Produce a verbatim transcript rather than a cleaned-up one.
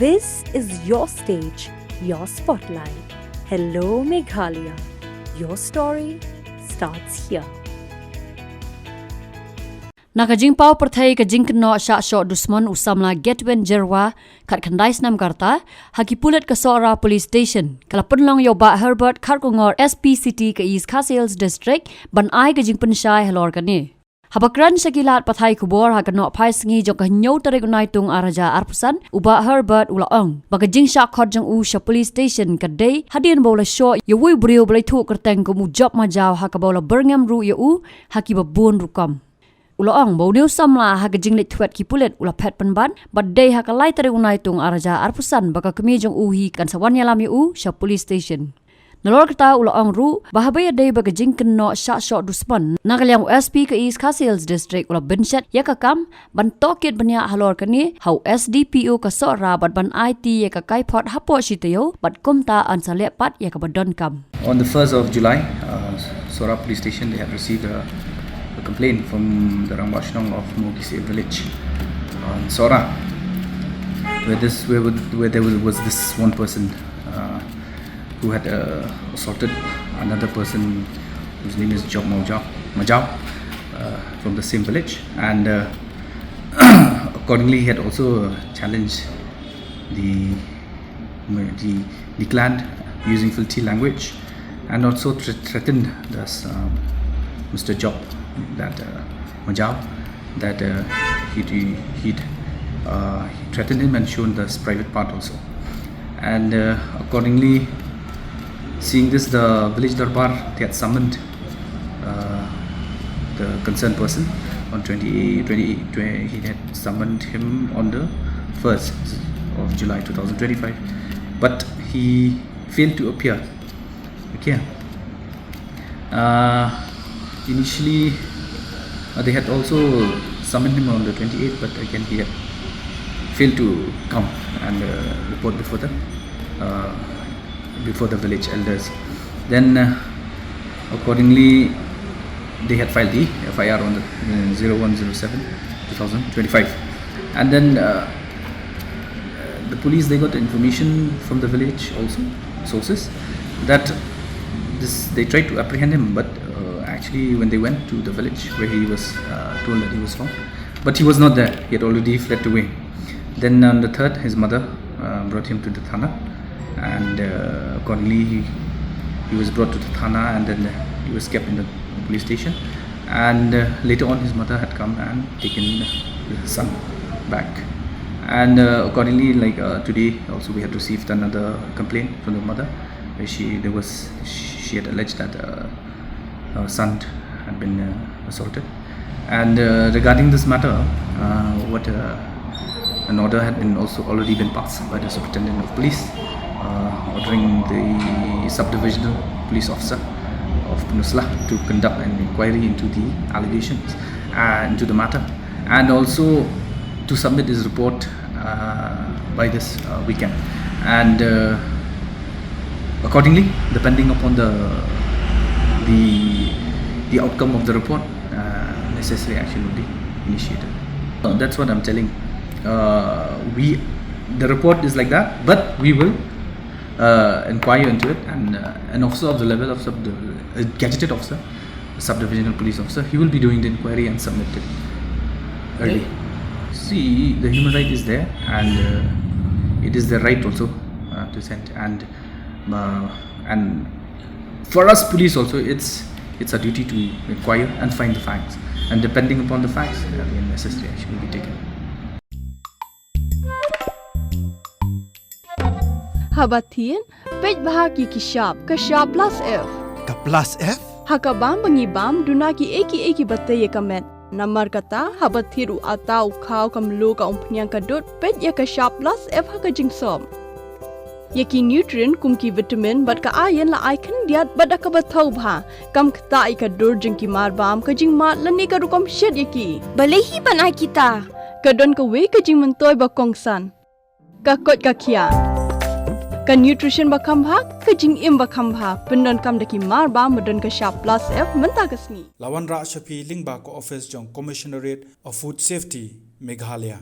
This is your stage, your spotlight. Hello, Meghalaya. Your story starts here. Na ka jingpaw pyrthei ka jingkynnoh shah shoh dusmon u samla Getwin Jyrwa, khatkhyndai snem ka rta, ha ki pulit ka Sohra Police Station, ka la pynlong ïa u Bah Herbert Kharkongor, S P City ka East Khasi Hills District, ban ai ka jingpynshai halor kane. Haba kren sha ki lad pathai khubor ha ka nohphai sngi jong ka hynñiew tarik u Naitung arhajar arphew san, u Bah Herbert u la ong ba ka jingshah khot jong u sha police station ka dei hadien ba u la shoh ïa uwei u briew ba la ithuh kyrteng kum u Job Majaw, ha kaba u la byrngem ruh ïa u ha kiba bun rukom. U la ong ba une u samla ha ka jingleit thwet ki pulit u la phet pynban, bad dei ha ka lai tarik u Naitung arhajar arphew san ba ka kmie jong u hi kan sa wan ïalam ïa u sha police station. Nalor kata u la ong ruh ba haba ïadei bad ka jingkynnoh shah shoh dusmon, na ka liang u S P ka East Khasi Hills District u la bynshet ïa ka kam ban tohkit bniah halor kane ha u S D P O ka Sohra, bad ban aiti ïa ka kaiphod hapoh shi taïew, bad kumta yn sa leh pat ïa kaba donkam. On the first of July, uh, Sohra Police Station, they had received a, a complaint from the Rangbah Shnong of Mawkisa village, uh, in Sohra, where this, where, would- where there was, was this one person, uh, who had, uh, assaulted another person whose name is Job Maujao, Majao, uh, from the same village, and, uh, accordingly, he had also, uh, challenged the the, the clan using filthy language, and also thre- threatened this, um, Mister Job, that, uh, Majao, that, uh, he'd, he'd uh, he threatened him and shown this private part also. And, uh, accordingly, seeing this, the village darbar, they had summoned, uh, the concerned person on twenty, twenty, twenty, he had summoned him on the first of July two thousand twenty-five, but he failed to appear. Okay. Uh, initially, uh, they had also summoned him on the twenty-eighth, but again he had failed to come and, uh, report before the, uh, before the village elders. Then, uh, accordingly, they had filed the F I R on the, uh, zero one zero seven two thousand twenty-five, and then, uh, the police, they got information from the village also, sources, that this, they tried to apprehend him, but, uh, actually, when they went to the village where he was, uh, told that he was found, but he was not there. He had already fled away. Then on the third, his mother, uh, brought him to the thana, and, uh, accordingly, he, he was brought to the thana, and then he was kept in the police station. And, uh, later on, his mother had come and taken his son back. And, uh, accordingly, like, uh, today also, we had received another complaint from the mother, where she there was she had alleged that, uh, her son had been, uh, assaulted. And, uh, regarding this matter, uh, what uh, an order had been also already been passed by the superintendent of police, uh, ordering the subdivisional police officer of Pynursla to conduct an inquiry into the allegations and into the matter, and also to submit his report, uh, by this, uh, weekend. And, uh, accordingly, depending upon the the the outcome of the report, uh, necessary action will be initiated. Uh, that's what I'm telling. Uh, we the report is like that, but we will, uh, inquire into it, and, uh, an officer of the level of sub a gazetted officer, subdivisional police officer, he will be doing the inquiry and submit it early. See, the human right is there, and, uh, it is their right also, uh, to send. And, uh, and for us police also, it's it's our duty to inquire and find the facts. And depending upon the facts, uh, the necessary action will be taken. Haba thied, peit bha ki ki shap, ka shap plus F. Ka plus F? Ha ka bam ba ngi bam, duna ki ei ki ei ki ba tei ïa ka met. Namar kata, haba thied u ata, u khaw, ka mluh, ka umphniang, ka dud, peit ïa ka shap plus F ha ka jingsop. Ïa ki nutrient kum ki vitamin bad ka iron la ai khyndiat bad da kaba thaw bha. Kam ktah ïa ka dur jong ki mar bam, ka jingmad lane ka rukom shet ïa ki. Balei hi ban ai kita? Ka don kawei ka jingmyntoi ba kongsan. Ka koit ka khiah. Ka nutrition ba kham bha, ka jingim ba kham bha, pyndonkam da ki mar bam ba don ka shap plus F mynta ka sngi. La wanrah sha phi lyngba ka office jong Commissionerate of Food Safety, Meghalaya.